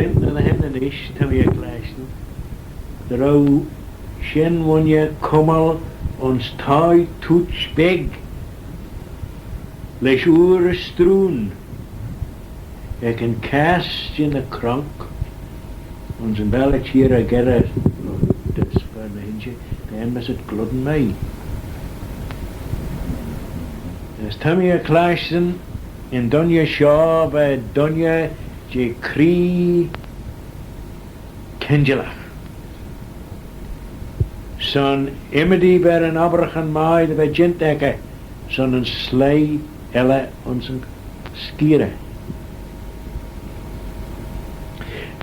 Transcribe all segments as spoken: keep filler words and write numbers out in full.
Ny henney nish, ta mee er clashtyn dy row shenn ghooinney cummal ayns thie thooit beg lesh oor y strooin ec yn cass jeh ny cronk ayns yn valley çheerey gerrey dys fer ny h-inshey, ta enmyssit Gluddan Mee. As ta mee er clashtyn yn dooinney shoh va dooinney jeh cree kinjallagh. Son ymmodee va yn obbraghyn mie dy ve jeant echey son yn sleih elley ayns yn skeerey.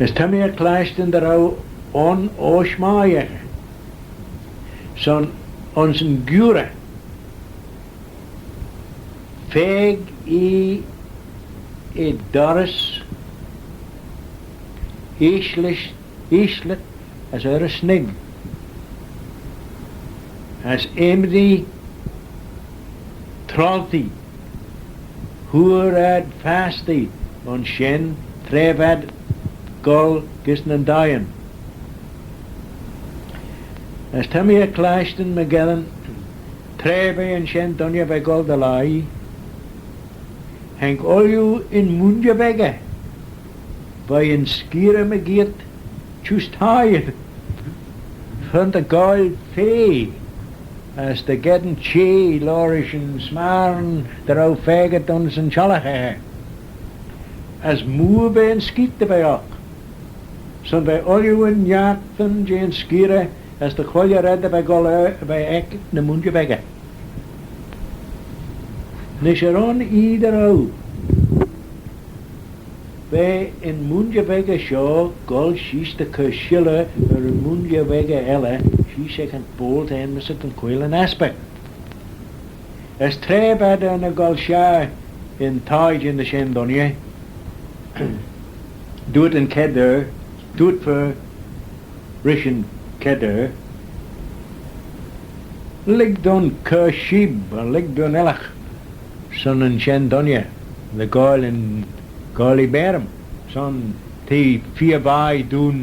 As ta mee er clashtyn dy row un oash mie echey. Son ayns yn giurey faagh ee e dorrys eayslagh, eayslagh as er y snig. As ymmodee troailtee, hooar ad fastee ayns shen tra v'ad goll gys nyn dhieyn. As ta mee er clashtyn myrgeddin, tra v'eh, yn shenn dooinney va goll dy lhie, haink ooilley yn mooinjer veggey, veih yn skeerey mygeayrt çheusthie, son dy ghoaill fea as dy gheddyn çheh liorish yn smarryn dy row faagit ayns yn çhiollagh echey. As mooar va yn skeet dy ve oc. Son va ooilley yn niartyn jeh'n skeerey as dy chooilley raad dy ve goll er, va ec ny mooinjer veggey. Nish er un oie dy row, va yn mooinjer veggey shoh goll sheese dy cur shilley er yn mooinjer veggey elley sheese ec yn boayl ta enmyssit yn Quaiyl yn Aspick. As tra v'ad er ny goll shaghey yn thie jeh ny shenn dooinney, dooyrt yn kied er, dooyrt fer rish yn kied er, lhig dooin cur sheeb, lhig dooin ellagh son yn shenn dooinney dy ghoaill yn, ghoaill ee mairym, son t'eh feer vie dooin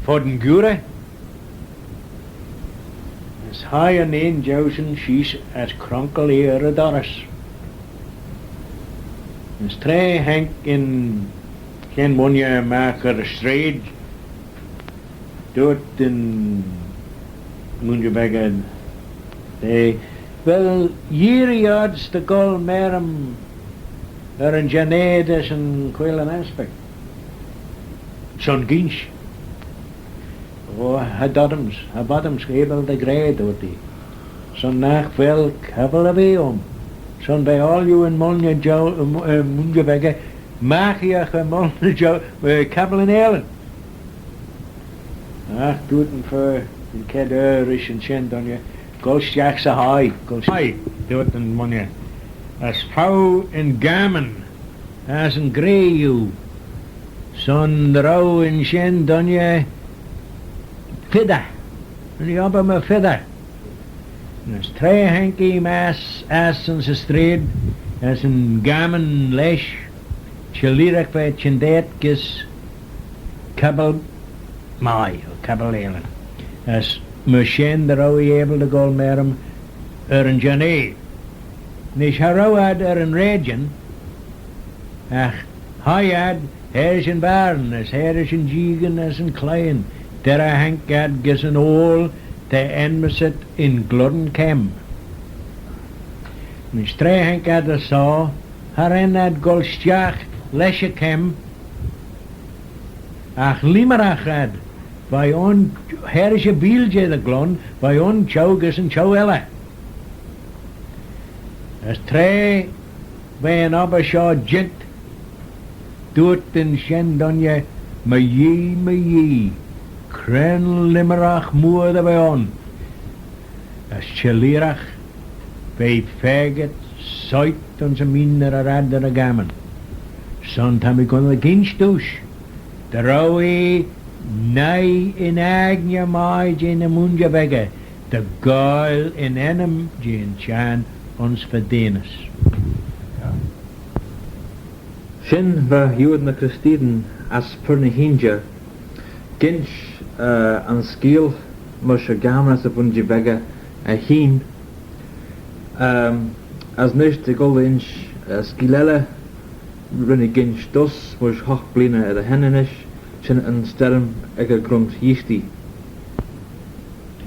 fud yn giurey. As hie yn un jeusyn sheese as cronkal ee er y dorrys. As tra haink yn shenn ghooinney magh er y straid, dooyrt yn mooinjer veggey, eh, vel yeearree ayd's dy gholl mairym er yn Jerneyr as yn Quaiyl yn Aspick? Son ginsh. O, cha dod aym's, cha vod aym's abyl dy ghra, dooyrt ee. Son nagh vel cabbyl erbee aym. Son va ooilley yn molliney jeu, eh, mooinjer veggey, magh ee y molliney jeu, eh, cabbyl yn Ellan. Agh dooyrt yn fer, yn kied er rish yn shenn dooinney, goll stiagh 'sy hie, goll 'sy hie, dooyrt yn molliney, as fow yn gammon as yn gray oo. Son dy row yn shenn dooinney fiddey, yn obbyr myr fiddey. As tra haink ee mash ass ayns y straid as yn gammon lesh, çhelleeragh va çhyndaait gys cabbyl mie, or cabbyl Ellan. As myr shen dy row ee abyl dy gholl mairym er yn Jerneyr. Nish cha row ad er yn raaidyn, agh hie ad harish yn vayrn, as harish yn jeeaghyn as yn claghyn, derrey haink ad gys yn oayl ta enmyssit yn Gluddan Kemm. Nish tra haink ad ayns shoh, cha ren ad goll stiagh lesh y kemm, agh limmyragh ad, veih un, harish y veeal jeh dy glun, veih un çheu gys yn çheu elley. As tra v'eh yn obbyr shoh jeant, dooyrt yn shenn dooinney, my Yee, my Yee, cre'n limmyragh mooar dy ve ayn. As çhelleeragh v'eh faagit soit ayns y mean er y raad er y gammon. Son ta mee gyn dy ginsh dooish dy row ee noi yn aigney mie jeh ny mooinjer veggey, dy ghoaill yn ennym jeh'n Çhiarn ayns fydeinys. Shen va Juan na Christine ass Purt ny h-Inshey ginsh, eh, yn skeeal mysh y gamra as y vooinjer veggey eh hene. Ehm, as nish dy gholl insh, eh, skeeal elley ren eh ginsh dooys mysh hoght bleeaney er dy henney nish, shen yn sterrym ec y grunt eeastee.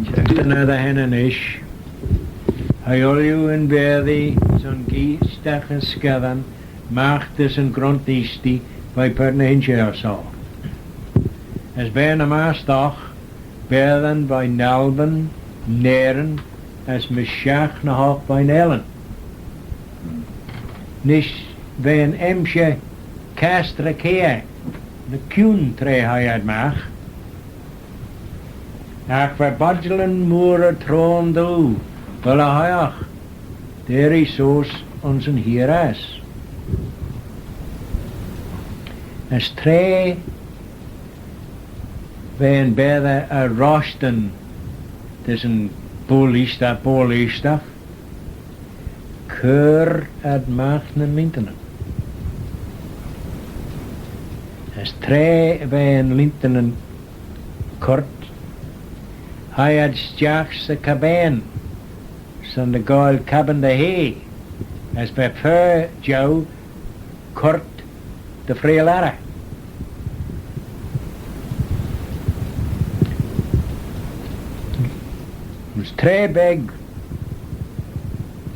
Shen er dy henney nish, hie ooilley yn baatee son geaishtagh yn skaddan magh dys yn grunt eeastee veih Purt ny h-Inshey ayns shoh. As v'er ny mast'oc, baatyn veih Nalbin, Nerin, as mysh shiaght ny hoc veih Ellan. Nish v'er yn emshir castrey cair ny kiune tra hie ad magh. Agh va bodjalyn mooarey troan doo, vel eh hoiagh, derrey seose ayns yn heer ass. As tra v'er yn baatey er roshtyn dys yn boayl eeastagh, boayl eeastagh, cur ad magh nyn lientinyn. As tra v'er yn lientinyn currit, hie ad stiagh 'sy cabbane, son dy ghoaill cabbin dy hey, as va fer jeu currit dy freayll arrey. As tra beg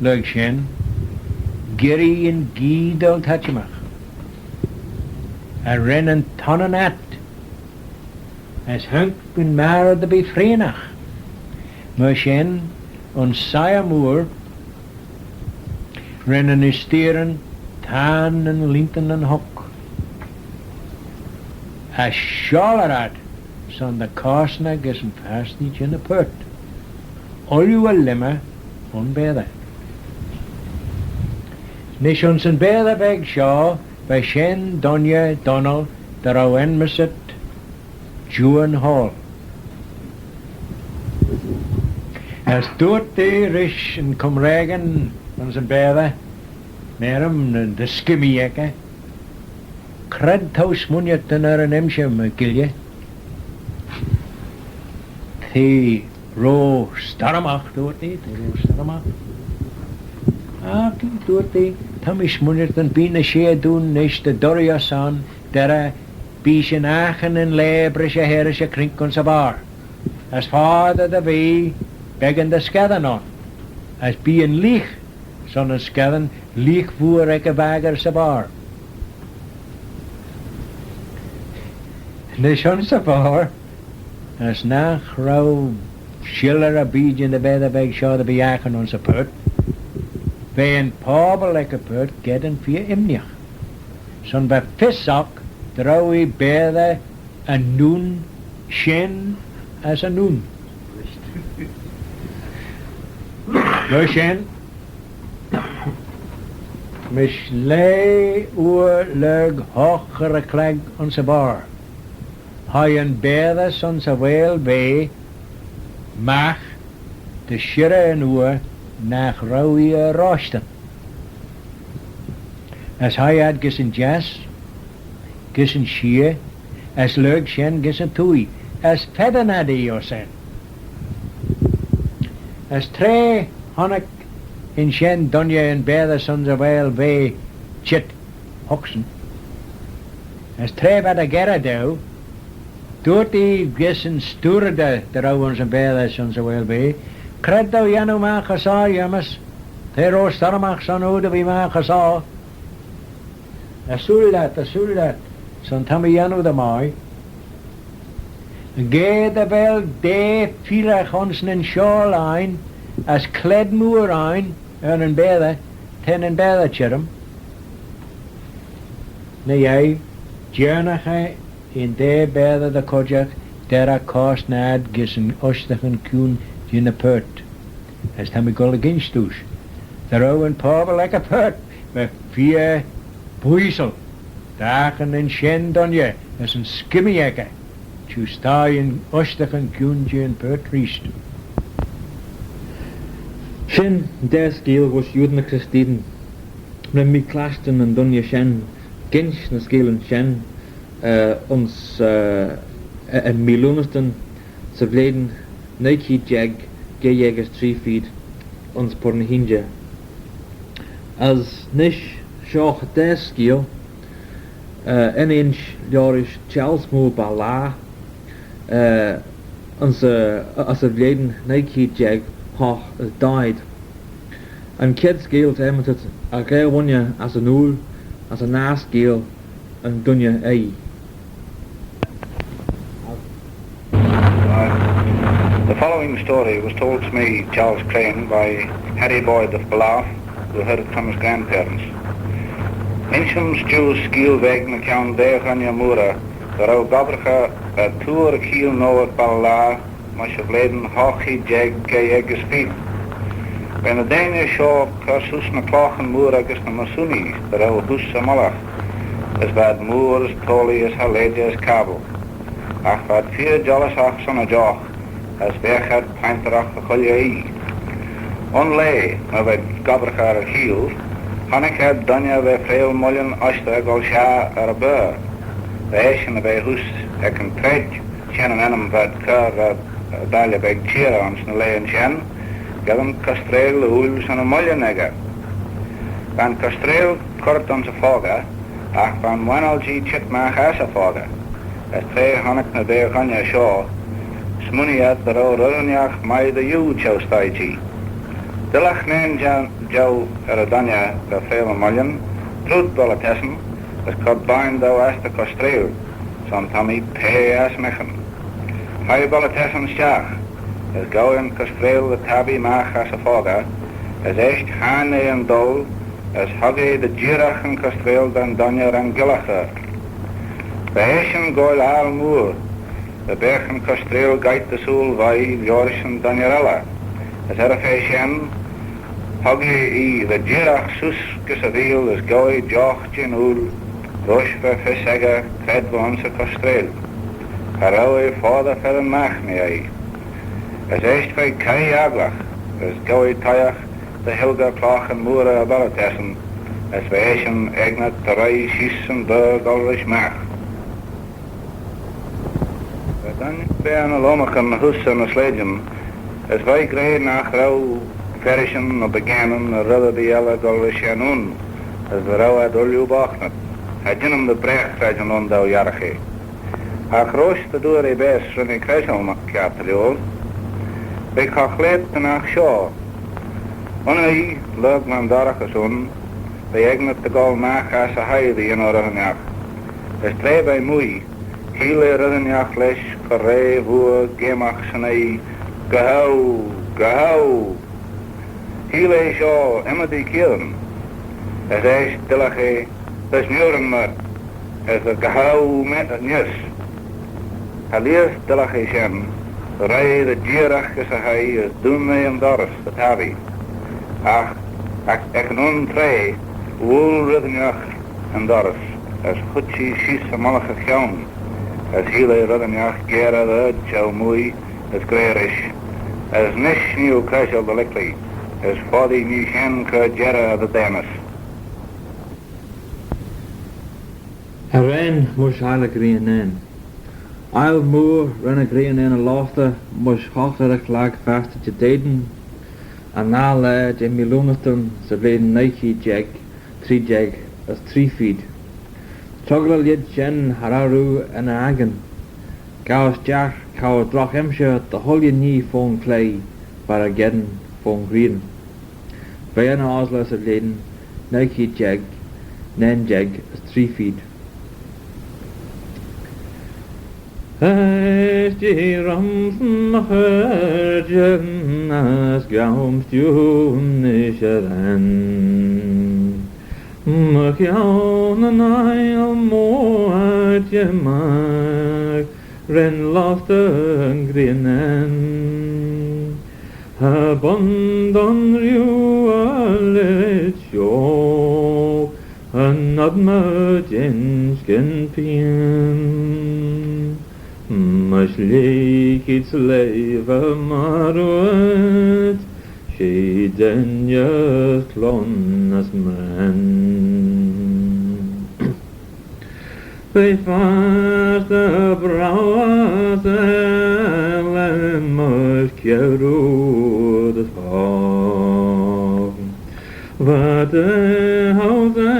lurg shen, girree yn gee dy gholl taitçhimagh, as ren yn tonney ad, as haink yn marroo dy ve freaynagh. Myr shen, ayns siyr mooar, ren yn eeasteyryn tayrn yn lientinyn hoc, as shiaulley ad son dy cosney gys yn fastyr jeh ny purt, ooilley y-lhimmey yn baatey. Nish ayns yn baatey veg shoh, va shenn dooinney, Donnell, dy row enmyssit Juan Hall. As dooyrt eh rish yn comraagyn ayns yn baatey, Nerin, ny skimmee echey, "Cre t'ou smooinaghtyn er yn emshir, my ghilley?" "T'eh ro storrymagh," dooyrt eh, "t'eh ro storrymagh." "Agh," dooyrt eh, "ta mee smooinaghtyn bee ny share dooin nish dy duirree ayns shen, derrey bee shin aghin yn laa brishey harrish y crink ayns y voghrey. As foddey dy ve beggan dy skeddan ayn, as bee yn leagh son yn skaddan leagh vooar ec y vaggey 'sy voghrey." Nish ayns y voghrey, as nagh row shilley erbee jeh ny baatey veg shoh dy ve aghin ayns y purt, v'eh yn pobble ec y purt geddyn feer imneagh. Son va fys oc dy row eh baatey annoon shen as annoon. Myr shen, mysh lieh oor lurg hoght er y chlag ayns y voghrey, hie yn baatey son 'sy whaiyl vea magh dy shirrey yn oor nagh row eh er roshtyn. As hie ad gys yn jiass, gys yn sheear, as lurg shen gys yn twoaie, as feddyn ad eh ayns shen. As tra honnick yn shenn dooinney yn baatey son 'sy whaiyl vea çheet hughtsyn, as tra v'ad er gerrey daue, dooyrt eh gys yn stooreyder dy row ayns yn baatey son 'sy whaiyl vea, "Cre t'ou jannoo magh ayns shoh, Yemys? T'eh ro storrymagh son oo dy ve magh ayns shoh." "Ersooyl lhiat, ersooyl lhiat, son ta mee jannoo dy mie. Ga dy vel daa feelagh ayns nyn shiaull ain, as claid mooar ain er nyn baatey, ta nyn baatey çhirrym. Ny-yeih, jernaghey yn daa baatey dy chooidjagh, derrey cosney ad gys yn ushtaghyn kiune jeh ny purt. As ta mee goll er ginsh dooish, dy row yn pobble ec y purt va feer booisal dy aghin yn shenn dooinney as yn skimmee echey, çheu sthie yn ushtaghyn kiune jeh yn purt reesht." Shen daa skeeal voish Juan na Christine. Ren mee clashtyn yn dooinney shen ginsh ny skeealyn shen, eh, ayns, eh, yn Mee Luanistyn 'sy vlein nuy keead jeig, jeig as tree feed ayns Purt ny h-Inshey. As nish, shoh daa skeeal, eh, yn insh liorish Charles Moore Ballagh, eh, ayns y, ayns y vlein nuy keead jeig hoght as daeed. Yn chied skeeal, t'eh ayntey er ghra ghooinney ass yn ooil, as yn nah skeeal, yn dooinney oaie. The following story was told to me, Charles Crane, by Harry Boyd of Ballaugh, who heard it from his grandparents. Inshym's jiu skeeal veg mychione daa ghooinney mooarey dy row gobbraghey er thooar y cheeill noa ec Ballaugh, mysh y vlein hoght keead jeig, jeig as feed. Va ny deiney shoh cur seose ny claghyn mooarey gys ny myrsoonee dy row heose y mullagh, as v'ad mooar as toillee as cha leaid eh as cabbyl. Agh v'ad feer jollyssagh son y jough, as veagh ad painteragh dy chooilley oie. Un laa, my v'ad gobbraghey er y cheeill, honnick ad dooinney va freayll mooillyn ushtey goll shaghey er y beurr. Va eshyn er ve heose ec yn Traid, shen yn ennym v'ad cur er y balley beg çheerey ayns ny laghyn shen, geddyn costreil dy ooil son y mooillyn echey. Va'n costreil currit ayns y phoagey, agh va'n wennal jee çheet magh ass y phoagey, as tra honnick ny daa ghooinney shoh, smooinee ad dy row red ennagh mie dy iu çheu-sthie jee. Dyllagh nane jeu, jeu er y dooinney va freayll mooillyn, trooid bollatessyn, as cur bine daue ass dty chostreil, son ta mee peiagh ass myghin. Hie bollatessyn stiagh, as ghow yn costreil dy tappee magh ass y phoagey, as eisht hayrn eh yn doal, as hug eh dy jeeragh yn costreil da'n dooinney ren gyllagh er. Va eshyn goaill aggle mooar, dy beagh yn costreil goit dy sooill vie liorish yn dooinney elley, as er y fa shen, hug eh ee dy jeeragh seose gys y veeal as ghow eh jough jeh'n ooil, roish va fys echey c'raad va ayns y costreil. Cha row eh foddey feddyn magh nee oaie. As eisht v'eh caie agglagh, as ghow eh toshiaght dy hilgey claghyn mooarey y bollatessyn, as va eshyn eginit dy roie sheese yn beurr goll rish magh. Va dooinney beaghey ny lomarcan heose er ny sleityn, as v'ee gra nagh row ferrishyn ny bugganeyn ny red erbee elley goll rish shen ayn, as dy row ad ooilley boghtynit. Cha jeanym dy bragh credjal ayn dou yiarragh eh. Agh roish dy dooar eh baase ren eh credjal myr kiart dy liooar. V'eh caghlaa dy nagh shoh. Un oie, lurg va'n dorraghys ayn, v'ee eginit dy gholl magh ass y hoie dy yannoo red ennagh. As tra v'eh mooie, cheayll eh red ennagh lesh cur rea vooar geamagh 'syn oie, "Gu-how! Gu-how!" Cheayll eh shoh ymmodee keearyn, as eisht dyllagh eh, "Vees niurin mayrt, as dy gu-how mee neesht." Cha leah's dyllagh eh shen, roie eh dy jeeragh gys y hoie as dooin eh yn dorrys dy tappee. Agh, agh ec yn un traa, voayl red ennagh yn dorrys, as huitt eh sheese y mullagh e chione, as cheayll eh red ennagh gearey dy ard çheu-mooie, as gra rish, "As nish nee oo credjal, dy licklee, as foddee nee shen cur jerrey er dty daanys." Arrane mysh aile y ghrian nane. Aile mooar ren y ghrian nane y lostey mysh hoght er y chlag fastyr Jideyderyn, yn nah laa jeh Mee Lunnaghyn 'sy vlein nuy keead jeig, tree jeig as tree feed. Troggal y lheid shen cha row rieau er ny akin. Ghow stiagh, ghow drogh-emshir dy chooilley nhee fo'n chloie, va ry-gheddyn fo'n ghrian. V'eh er ny osley 'sy vlein nuy keead jeig, nane jeig as tree feed. As jee rhym's my chaarjyn as ghow-ym stiunnish arrane, mychione yn aile mooar jeh magh ren lostey yn ghrian nane. Cha bun dooin rieau y lheid shoh, cha nod my jinsh gyn pian. Mysh lieh keead sleih va marroo ayd, she deiney as clone as mraane. Fast y browse lemmys kerroo dys hog. Va dy howse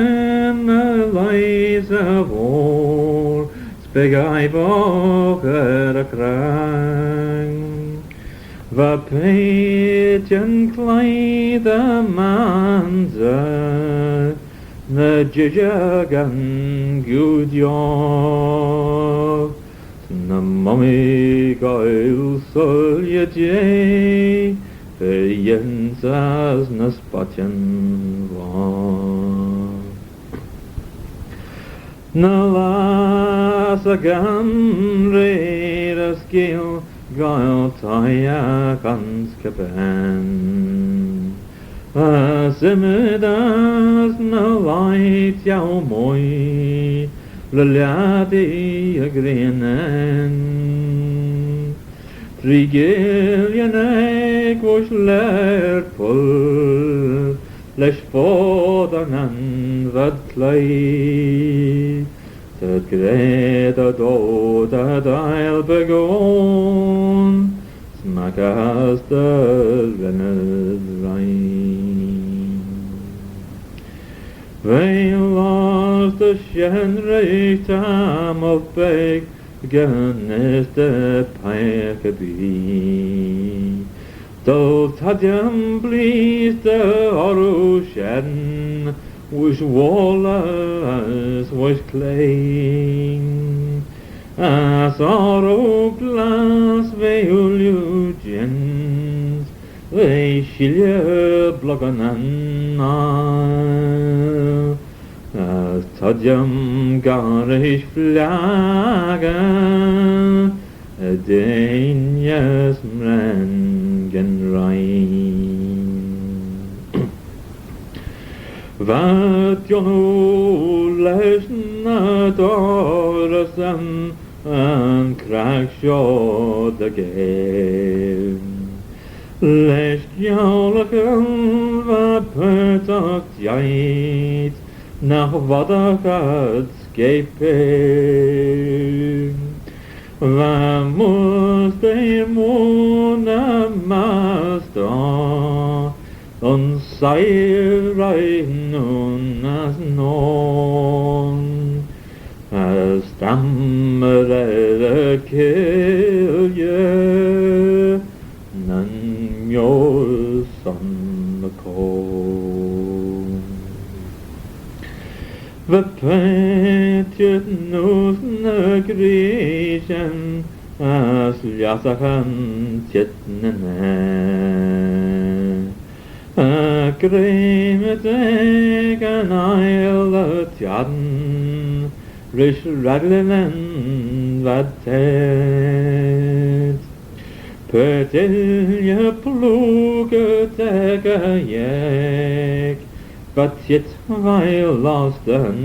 ny leigh sy voayl, s'beg aibogh er y crann. Va paitçhyn cloie dy mansey, ny jishagyn giu-joe. Ny mummee goaill soylley jeh, fy yins as ny spottyn vloaz. Ny lassagyn rere y skeeal, goaill toshiaght ayns cappane. As ymmyd as ny leih çheu-mooie, ry-lhiattee y ghrianane. Three guillyn ec voish Lerpoyll, lesh foddey nyn vod cloie. T'ad gra dy doad ad aile begone, s'mac as dy ren ad rheie. V'eh loayrt ayns shen rish tammylt beg, gyn yss dy peiagh erbee. Dy taittin bleeastey orroo shen, voish woaylley as voish cloie. As orroo glass v'eh ooilley jeant, v'eh shilley blogganyn aile. As taittin goll rish flaggey, y deiney as mraane gyn rheie. Va Jonnoo lesh ny dorraghyn yn cragh shoh dy gheam. Lesh gioulaghyn va paart oc jeih, nagh voddagh ad scape. Va must'eh mooar ny mastey, ayns soie roie noon as noon. As stammer er y cheilley, nyn mioys son y coan. Va paitçhyn neose ny greayshyn, as lhiasaghyn çheet nyn aa. As greim ad ec yn aile y çhiarn, rish raglin v'ad tait. Paart elley ploogit ec y yiark, va çheet veih lostyn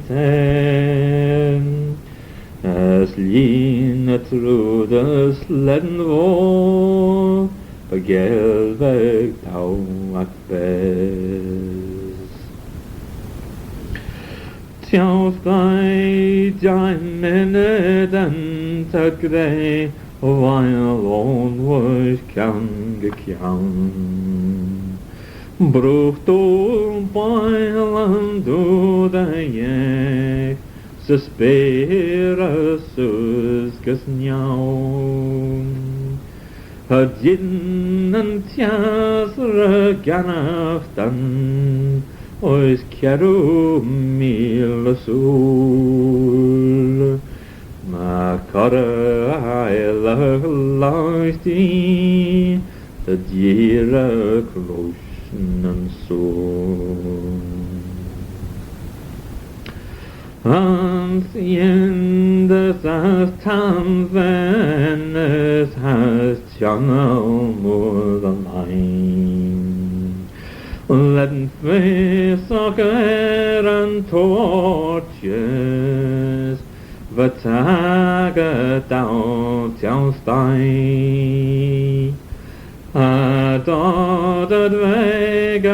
tane. As lhieeney trooid y slane voar, by geill veg dou agh bess. Çheu-sthie jeih minnidyn ta gra, veih lhone voish kione gy kione. Brugh dooil boayl yn dooinney, sy spyrrey seose gys niau. Cha jean yn çhiass ry-ghanaghtyn, oish kerroo meeiley sooill. Myr coirrey ailagh loaishtee, dy jeeragh cloish nyn sooill. Ayns yindys as tammylt as as çhiongal mooar dy laghyn, lean feysagh er yn toarçhys, va taghyrt dou çheu-sthie. Cha dod ad veg y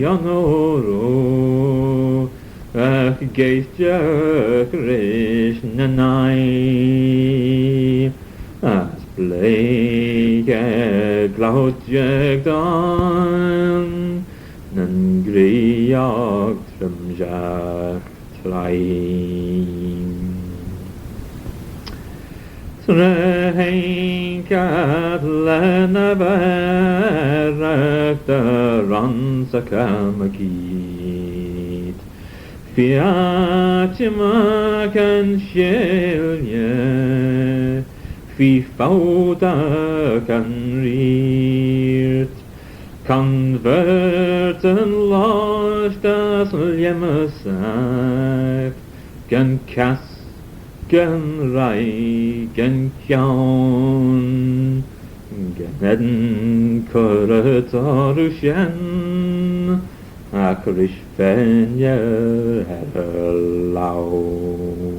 yannoo roo, agh Geaishtagh rish nyn oaie, as bleaghey gloyr doil, nyn ghriog trimshagh traie. Tra haink ad lesh ny vairagh dy ronsaghey mygeayrt, feer atçhimagh yn shilley, feer foutagh yn reayrt. Convert yn losht as lheimysagh, gyn cass, gyn roie, gyn kione, gyn eddin currit orroo shen, agh rish fainey er y laue.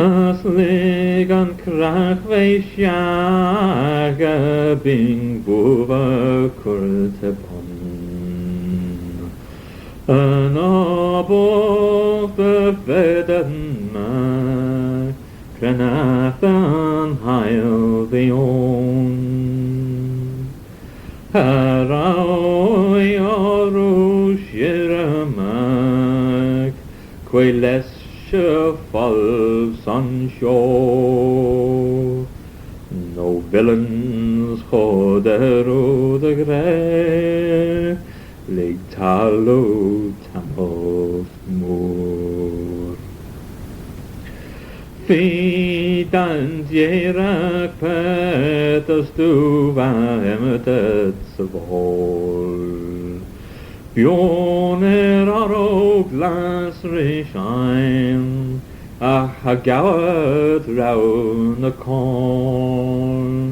As lhig yn cragh ve shaghey, bee boayl currit er bun. Yn obbyr dy feddyn magh, cre'n aght yn haill v'eh ayn? Cha row eh orroo shirrey magh, quoi lesh y foals ayns shoh? No villains cho derrey dy ghra, lhig taggloo tammylt mooar. Feed da'n jeeragh paart as doo va ymmyrçhit 'sy voayl. Bionn er orroo glass rish ain, agh cha ghow ad raaue ny coan.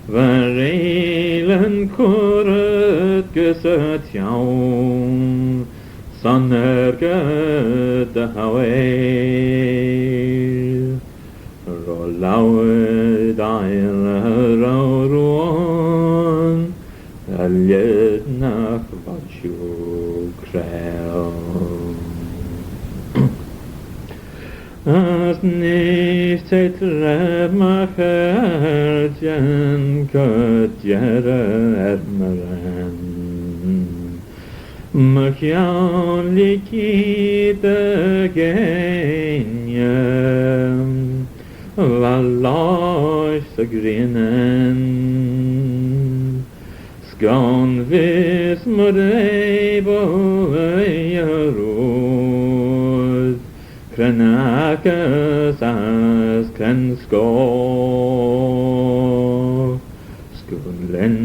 Va reillyn currit gys y çhione, son argid dy hauail. Ro laue dou ry-ghow ruane, dy lheid nagh voddil shiu crail. As nish t'eh traa my chaarjyn, cur jerrey er my ren. Mychione lhee keead dy gheiney, va losht 'sy ghrian. Scoon vees my reeboo, eh, rood, cre'n aght as cre'n scoill. Scoon lhien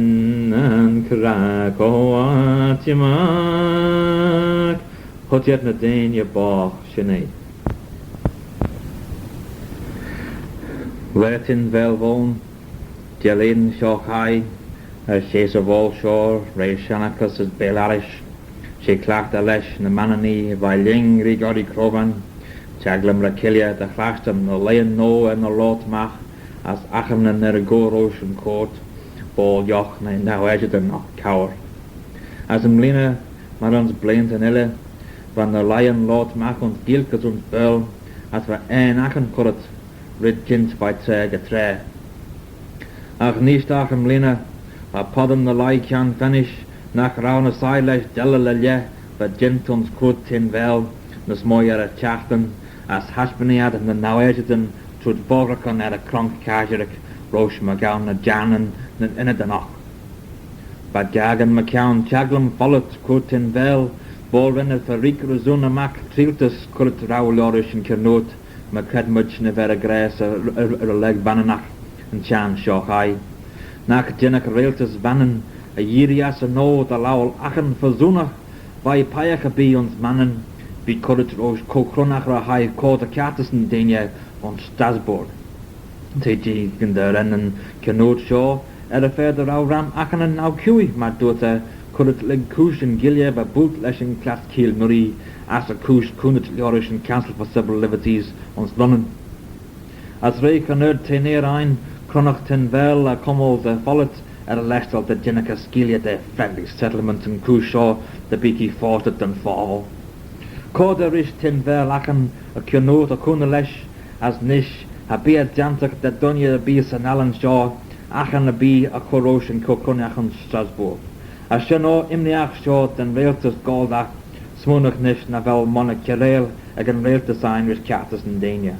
yn cragh cho atçhimagh, huitt ad ny deiney boght, shen eh. Laa Tinvaal v'ayn, Jallane shoh chaie, as sheese y voayl shoh, rere shennaghys as beeal-arrish, she cliaghtey lesh ny Manninee veih lhing ree goaill crobban. Çhaglym ry cheilley dy chlashtyn ny leighyn noa er nyn loayrt magh, as aghin er y ghoaill roish yn coyrt, boayl yioghe ny neu-aashidyn oc cour. As y mleeaney, myr ayns bleeantyn elley, va ny leighyn loayrt magh ayns Gaelg as ayns Baarle, as va ayn aghin currit red jeant veih traa gy traa. Agh neesht agh y mleeaney, va poddan ny leigh kione fennish nagh row ny soie lesh dellal y laa, va jeant ayns Cooyrt Tinvaal ny s'mie er y çhiaghtin, as hashbynee ad ny neu-aashidyn trooid fockraghyn er y cronk casherick roish myr ghow ny Jarmanyn ny ynnydyn oc. Va gaccan mychione çhaglym follit Cooyrt Tinvaal, boayl ren ad fy reeck resooney magh treealtys currit roue liorish yn Kernoot, myr cred mayd ny v'er y gra 'sy, er, er, er y lurg Vanninagh yn çhiaghtin shoh chaie. Nagh jinnagh reiltys Vannin y yeearree ass yn noa dy lowal aghin fesoonagh veih peiagh erbee ayns Mannin, bee currit roish co-chronagh ry-hoi coardail kiartys yn deiney ayns Strasbourg. T'eh jeeaghyn dy ren yn Kernoot shoh, er y fa dy row ram aghin yn neu-chooie, myr dooyrt eh, currit lurg cooish yn guilley va built lesh yn class keeayll Nurree, as y chooish coonit liorish yn Council for Civil Liberties ayns Lunnin. As rere Kernoot teyneyr ain, Cronagh Tinvaal er cummal dy follit er y leshtal dy jinnaghey skeealley da friendly settlement yn chooish shoh dy beagh eh foshlit da'n phobble. Coardail rish Tinvaal achan y kiannoort y cooney lesh, as nish cha bee eh jantagh da dooinney erbee 'syn ellan shoh, agh ny bee eh cur roish yn co-chruinnaght ayns Strasbourg. As shen eh imneagh shoh da'n reiltys Goaldagh, smooinagh nish nagh vel monney kiarail ec yn reiltys ain rish kiartys yn deiney.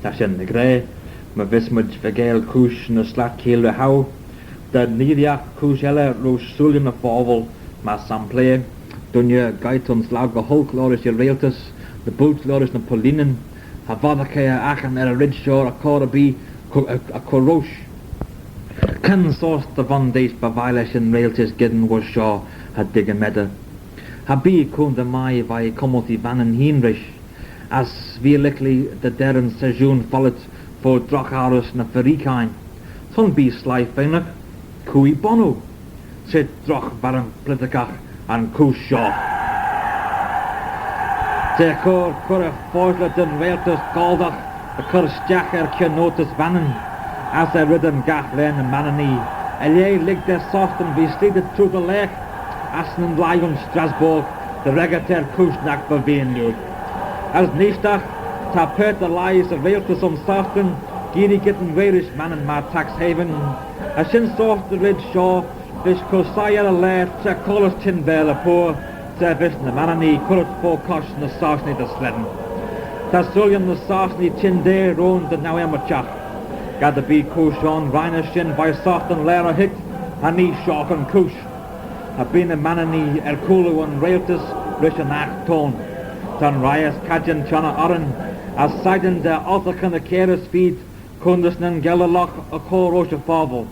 Ta shen dy ghra, my vees mayd v'gail chooish ny slat cheayll ry-hoi, dy neediaght chooish elley roish sooillyn ny phobble, myr sampleyr, dooinney geiyrt ayns laue gy hulk liorish y reiltys, ny bwoailt liorish ny pooilleenyn, cha voddagh eh aghin er y red shoh y chur erbee, y, y chur roish. Cre'n sorçh dy vondeish by vie lesh yn reiltys geddyn woish shoh, cha dug eh meddyr. Cha bee coontey mie veih cummaltee Vannin hene rish, as veagh eh licklee dy derrey yn session follit fo drogh-ourys ny fir-oik ain. Son bee sleih fenagh, cui bono? She drogh-varrym politickagh yn chooish shoh. T'eh cur, cur eh foshlit da'n reiltys Goaldagh dy chur stiagh er kiannoortys Vannin, as er reddyn gagh laa ny Manninee. Er lheh lhig da Sostyn ve sleaydit trooid y laagh ass nyn lhie ayns Strasbourg dy reggyrt er chooish nagh by vian lhiu. As neesht, ta paart dy lhie 'sy reiltys ayns Sostyn geearree geddyn werish Mannin myr tax haven, as shen sorçh dy red shoh vees cur soie er y laa tra cur roish Tinvaal y Poor, tra vees ny Manninee currit fo chosh ny Sostnee dy slane. Ta sooillyn ny Sostnee çhyndaa roin dy neu-emmirçhagh. Ga dy bee chooish ayn, rheynn eh shin veih Sostyn laarey heet, cha nee shoh yn chooish. Cha bee ny Manninee er cooyl yn reiltys rish yn aght t'ayn. Ta'n reihys cadjin çhionnaghey orrin, as shegin da oltaghyn y kiare speed, coontey nyn Gaelgagh y chur roish y phobble.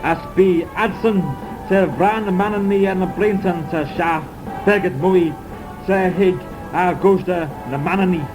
As bee adsyn, tra vrie ny Manninee er ny bleeantyn ta shaghey, beggey mooie, tra hig August ny Manninee.